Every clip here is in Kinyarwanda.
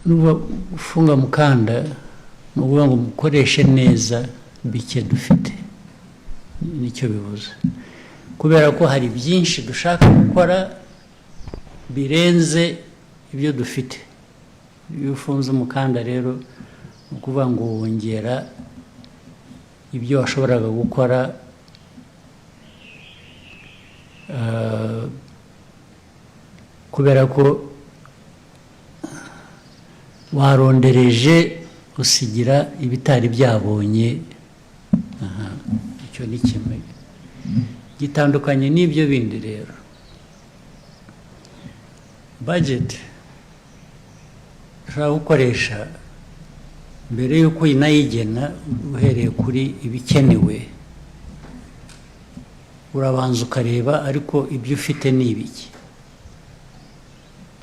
Nuba gufunga mukanda ni ukuvuga ngo mukoreshe neza bike dufite, nicyo bivuze, kubera ko hari byinshi dushaka gukora birenze ibyo dufite. Iyo ufunze umukanda rero, ni ukuvuga ngo wongera ibyo washoboraga gukora, kubera ko warondereje usigira ibitari byabonye. Aha, icyo ni kimwe gitandukanye n'ibyo bindi. Rero budget ushobora gukoresha mbere y'uko unayigena, uhereye kuri ibikenewe, urabanza ukareba ariko ibyo ufite ni ibiki,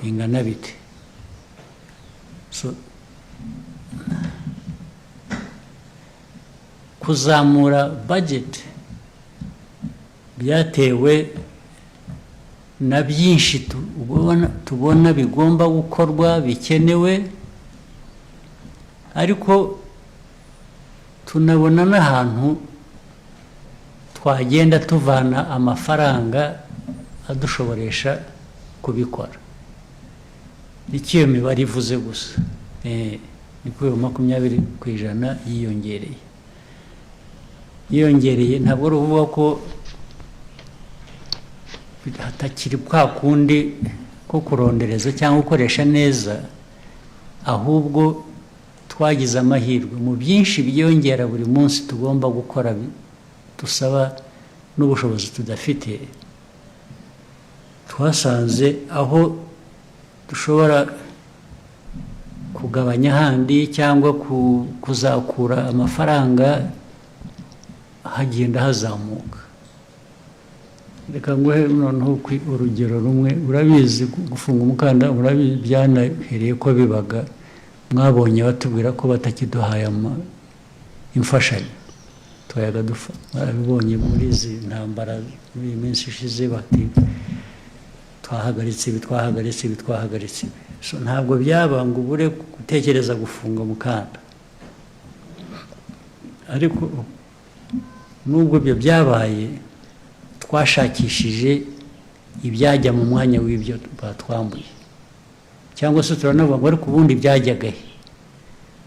bingana bite. So, kuzamura budget byatewe na byinshi tubona bigomba gukorwa, bikenewe, ariko tunabona n'ahantu twagenda tuvana amafaranga adushoboresha kubikora. Icyo iyo mibare ivuze gusa, ni kuri 20% yiyongereye. Yiyongereye ntabwo ari ukuvuga ko hatakiri kwa kundi ko kurondereza cyangwa gukoresha neza, ahubwo twagize amahirwe mu byinshi byiyongera buri munsi tugomba gukora, dusaba n'ubushobozi tudafite. Twasanze aho dushobora kugabanya ahandi cyangwa kuzakura amafaranga hagenda hazamuka. Reka nguhe noneho urugero rumwe. Urabizi, gufunga umukanda urabizi, byanahereye ko bibaga mwabonye batubwira ko batakiduhaye imfashanyo twayaga dufa. Mwarabibonye muri izi ntambara, muri iyi minsi ishize, bati twahagaritse ibi, twahagaritse ibi, twahagaritse ibi. So, ntabwo byaba ngo ubure gutekereza gufunga umukanda, ariko nubwo ibyo byabaye, twashakishije ibyajya mu mwanya w'ibyo batwambuye, cyangwa se turanavuga ngo ariko ubundi byajyaga he?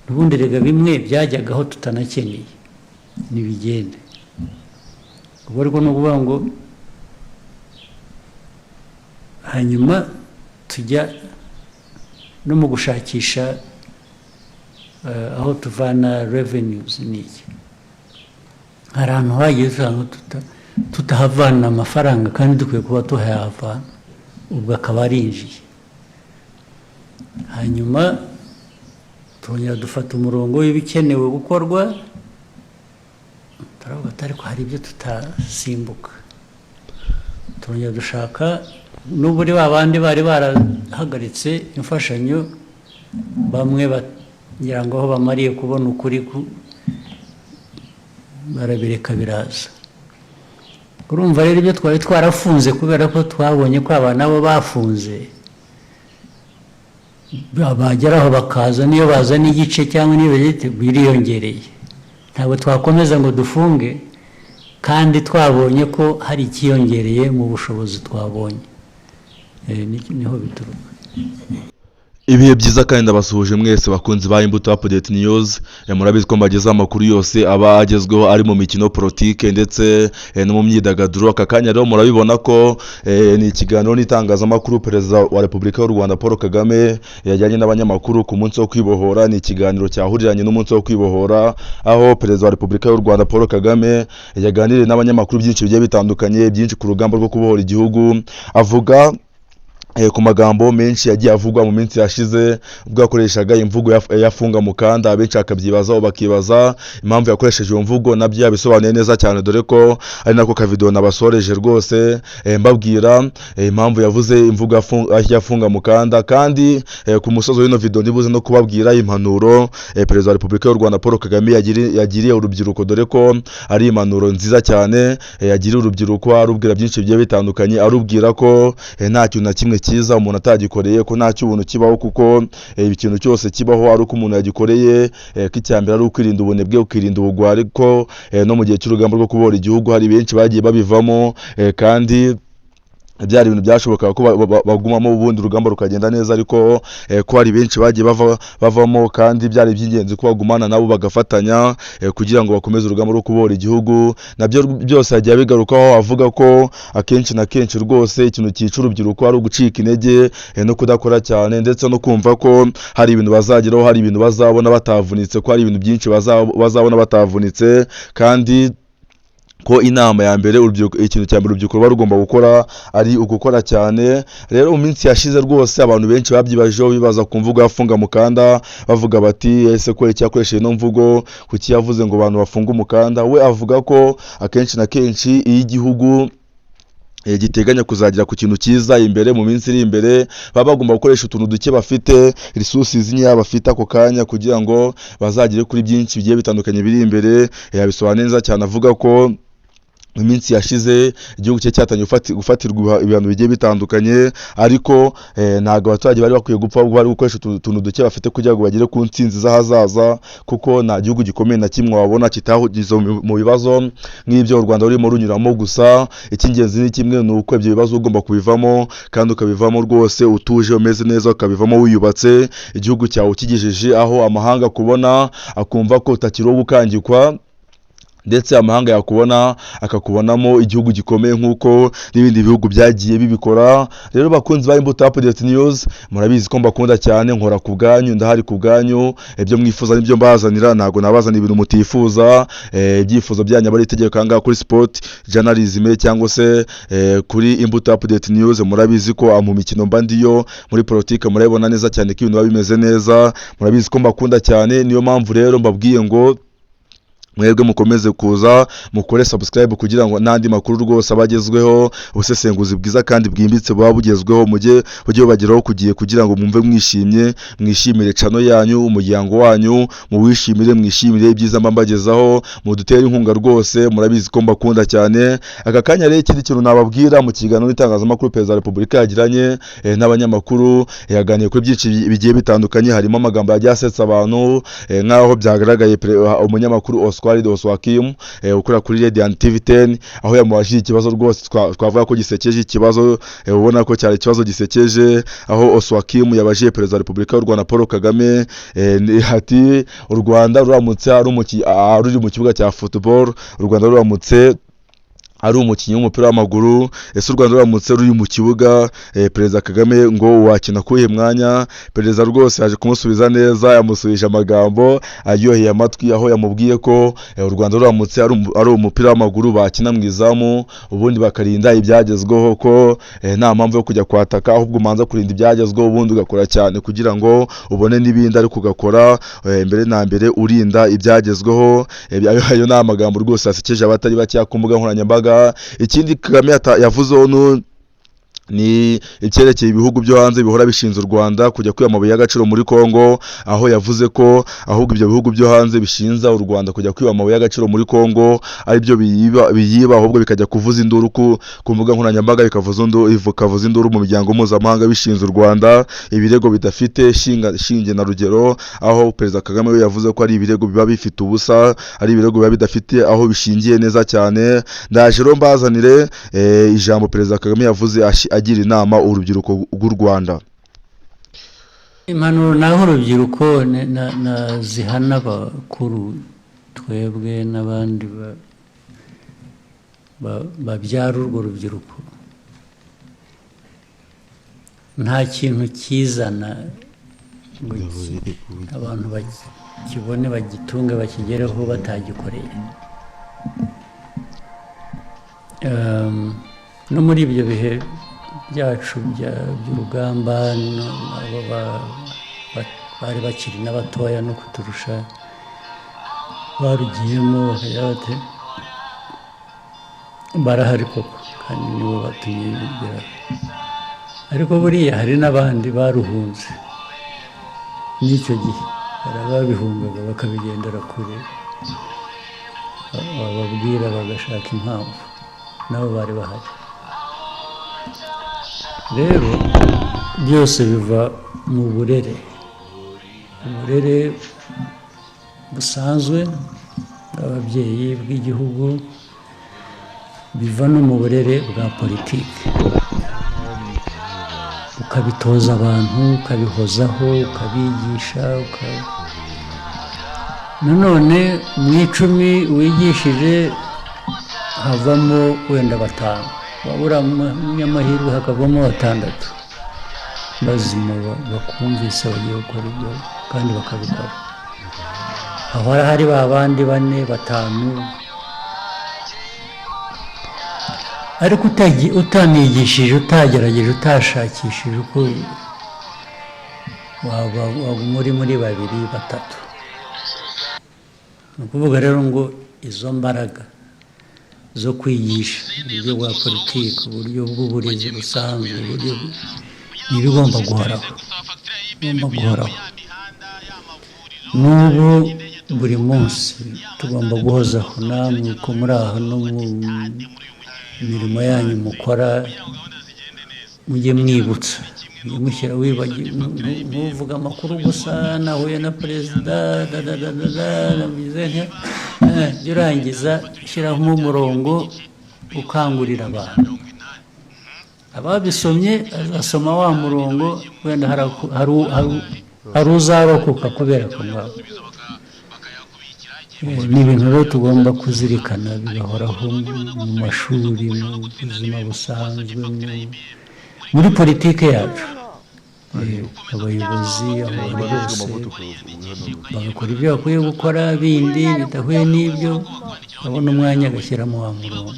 Ubundi rega bimwe byajyagaho tutanakeneye, ntibigende ubwo. Ariko ni ukuvuga ngo hanyuma tujya no mu gushakisha aho tuvana revenues. Ni iki? Hari ahantu hagiye usanga tutahavana amafaranga kandi dukwiye kuba tuhayahavana, ubwo akaba arinjiye. Hanyuma turongera dufata umurongo w'ibikenewe gukorwa, turavuga ati ariko hari ibyo tutasimbuka. Turongera dushaka n'uburi ba bandi bari barahagaritse imfashanyo, bamwe bagira ngo aho bamariye kubona ukuri barabireka biraza. Urumva rero, ibyo twari twarafunze kubera ko twabonye ko aba nabo bafunze, bageraho bakaza, niyo bazana igice cyangwa niyo bagite, biriyongereye. Ntabwo twakomeza ngo dufunge kandi twabonye ko hari ikiyongereye mu bushobozi twabonye. Niho bituruka. Ibihe byiza kandi ndabasuhuje mwese bakunzi ba Imbuto Update News. Murabizi ko mbagezaho amakuru yose aba agezweho ari mu mikino, politike ndetse no mu myidagaduro. Aka kanya rero murabibona ko ni ikiganiro n'itangazamakuru Perezida wa Repubulika y'u Rwanda Paul Kagame yajyanye n'abanyamakuru ku munsi wo kwibohora. Ni ikiganiro cyahuriranye n'umunsi wo kwibohora, aho Perezida wa Repubulika y'u Rwanda Paul Kagame yaganiriye n'abanyamakuru byinshi bigiye bitandukanye, byinshi ku rugamba rwo kubohora igihugu, avuga ku magambo menshi yagiye avugwa mu minsi yashize ubwo yakoreshaga imvugo yafunga mukanda. Abenshi bakabyibazaho, bakibaza impamvu yakoresheje iyo mvugo. Nabyo yabisobanuye neza cyane, dore ko ari nako kavidewo nabasoreje rwose, mbabwira impamvu yavuze imvugo yafunga mukanda. Kandi ku musozo w'ino video ndibuze no kubabwira impanuro Perezida wa Repubulika y'u Rwanda Paul Kagame yagiriye urubyiruko, dore ko ari impanuro nziza cyane yagiriye urubyiruko, arubwira byinshi bigiye bitandukanye, arubwira ko nta kintu na kimwe cyiza umuntu atagikoreye, ko nta cy'ubuntu kibaho, kuko ikintu cyose kibaho ari uko umuntu yagikoreye, ko icya mbere ari ukwirinda ubunebwe, ukirinda ubugwari, ko no mu gihe cy'urugamba rwo kubohora igihugu hari benshi bagiye babivamo, kandi byari ibintu byashobokaga ko bagumamo ubundi urugamba rukagenda neza, ariko ko hari benshi bagiye bavamo, kandi byari iby'ingenzi ko bagumana nabo bagafatanya kugira ngo bakomeze urugamba rwo kubohora igihugu. Nabyo byose yagiye abigarukaho, avuga ko akenshi na kenshi rwose ikintu cyica urubyiruko ari ugucika intege, no kudakora cyane, ndetse no kumva ko hari ibintu bazageraho, hari ibintu bazabona batavunitse, ko hari ibintu byinshi bazabona batavunitse, kandi ko inama ya mbere urubyiruko, ikintu cya mbere urubyiruko ruba rugomba gukora ari ugukora cyane. Rero mu minsi yashize rwose abantu benshi babyibajeho, bibaza ku mvugo ya Funga Mukanda, bavuga bati ese ko icyakoresheje ino mvugo, kuki yavuze ngo abantu bafunge umukanda? We avuga ko akenshi na kenshi iyo igihugu giteganya kuzagera ku kintu cyiza imbere mu minsi iri imbere, baba bagomba gukoresha utuntu duke bafite, resources nkeya bafite ako kanya, kugira ngo bazagere kuri byinshi bigiye bitandukanye biri imbere. Yabisobanura neza cyane, avuga ko mu minsi yashize igihugu cye cyatangiye gufatirwa ibihano bigiye bitandukanye, ariko ntabwo abaturage bari bakwiye gupfa, ahubwo bari gukoresha utuntu duke bafite kugira ngo bagere ku ntsinzi z'ahazaza, kuko nta gihugu gikomeye na kimwe wabona kitahugize mu bibazo nk'ibyo u Rwanda rurimo runyuramo. Gusa icy'ingenzi ni kimwe, ni uko ibyo bibazo ugomba kubivamo, kandi ukabivamo rwose utuje, umeze neza, ukabivamo wiyubatse, igihugu cyawe ukigejeje aho amahanga akubona akumva ko utakiri uwo gukangikwa, ndetse amahanga yakubona akakubonamo igihugu gikomeye nk'uko n'ibindi bihugu byagiye bibikora. Rero bakunzi ba Imbuto Update News, murabizi ko mbakunda cyane, nkora ku bwanyu, ndahari ku bwanyu, ibyo mwifuza nibyo mbazanira, ntabwo nabazanira ibintu mutifuza. Ibyifuzo byanyu aba ari itegeko aha ngaha kuri Sport Journalism cyangwa se kuri Imbuto Update News. Murabizi ko mu mikino mba ndiyo, muri politike murabibona neza cyane ko ibintu biba bimeze neza. Murabizi ko mbakunda cyane, niyo mpamvu rero mbabwiye ngo mwebwe mukomeze kuza mukore subscribe kugira ngo n'andi makuru rwose abagezweho, ubusesenguzi bwiza kandi bwimbitse buba bugezweho, mujye bujye bubageraho ku gihe, kugira ngo mwumve mwishimye, mwishimire channel yanyu, umuryango wanyu muwishimire, mwishimire ibyiza mba mbagezaho, mudutere inkunga rwose, murabizi ko mbakunda cyane. Aka kanya rero ikindi kintu nababwira, mu kiganiro n'itangazamakuru Perezida wa Repubulika yagiranye n'abanyamakuru, yaganiye kuri byinshi bigiye bitandukanye, harimo amagambo yagiye asetsa abantu, nk'aho byagaragaye umunyamakuru Oswald Oswakim ukorera kuri Radiant TV 10, aho yamubajije ikibazo rwose twavuga ko gisekeje, ikibazo ubona ko cyari ikibazo gisekeje, aho Oswakim yabajije Perezida wa Repubulika y'u Rwanda Paul Kagame ati u Rwanda ruramutse ari ruri mu kibuga cya football, u Rwanda ruramutse ari umukinnyi w'umupira w'amaguru, ese u Rwanda ruramutse ruri mu kibuga, Perezida Kagame ngo wakina kuwuhe mwanya? Perezida rwose yaje kumusubiza neza, yamusubije amagambo aryoheye amatwi, aho yamubwiye ko u Rwanda ruramutse ari umupira w'amaguru bakina mu izamu, ubundi bakarinda ibyagezweho, ko nta mpamvu yo kujya kwataka, ahubwo umanza kurinda ibyagezweho, ubundi ugakora cyane kugira ngo ubone n'ibindi, ariko ugakora mbere na mbere urinda ibyagezweho. Ayo ni amagambo rwose yasekeje abatari bakeya ku mbuga nkoranyambaga. Ikindi Kagame yavuzeho ni icyerekeye ibihugu byo hanze bihora bishinja u Rwanda kujya kwiba amabuye y'agaciro muri Kongo, aho yavuze ko ahubwo ibyo bihugu byo hanze bishinja u Rwanda kujya kwiba amabuye y'agaciro muri Kongo ari byo biyiba, ahubwo bikajya kuvuza induru ku mbuga nkoranyambaga, bikavuza induru mu miryango mpuzamahanga bishinja u Rwanda ibirego bidafite shinge na rugero, aho Perezida Kagame we yavuze ko ari ibirego biba bifite ubusa, ari ibirego biba bidafite aho bishingiye neza cyane. Ndaje rero mbazanire ijambo Perezida Kagame yavuze agira inama urubyiruko rw'u Rwanda. Impanuro naho urubyiruko na zihana abakuru, twebwe n'abandi babyara urwo rubyiruko, nta kintu kizana ngo abantu bakibone, bagitunge, bakigereho batagikoreye. No muri ibyo bihe byacu by'urugamba, abo bari bakiri n'abatoya no kuturusha barugiyemo, bakajya bate barahari koko, kandi nibo batumye bigera. Ariko buriya hari n'abandi baruhunze n'icyo gihe, hari ababihungaga bakabigendera kure, bababwira bagashaka impamvu, nabo bari bahari. Rero byose biva mu burere, uburere busanzwe bw'ababyeyi, bw'igihugu, biva no mu burere bwa politiki, ukabitoza abantu, ukabihozaho, ukabigisha. Nanone mu 10 wigishije havamo wenda batanu, wabura umunyamahirwe hakavamo batandatu bazima bakumvise, bagiye gukora ibyo kandi bakabikora. Hahora hari ba bandi bane, batanu, ariko utanigishije, utagerageje, utashakishije uko waba muri babiri, batatu. Ni ukuvuga rero ngo izo mbaraga zo kwigisha uburyo bwa politiki, uburyo bw'uburezi busanzwe, uburyo ni ibigomba guhoraho, bigomba guhoraho. N'ubu buri munsi tugomba guhozaho, namwe uko muri aho no mu mirimo yanyu mukora, mujye mwibutsa, mujye mushyira ntuvuge amakuru gusa, nahuye na perezida da da da da da, nabize nte, jya urangiza shyiraho umurongo ukangurira abantu. Ababisomye azasoma wa murongo, wenda hari uzarokoka kubera ko ngaho. Ni ibintu rero tugomba kuzirikana, bigahoraho mu mashuri, mu buzima busanzwe, muri politiki yacu. Abayobozi aho bari hose bagakora ibyo bakwiye gukora, bindi bidahuye n'ibyo, babona umwanya agashyiramo wa murongo.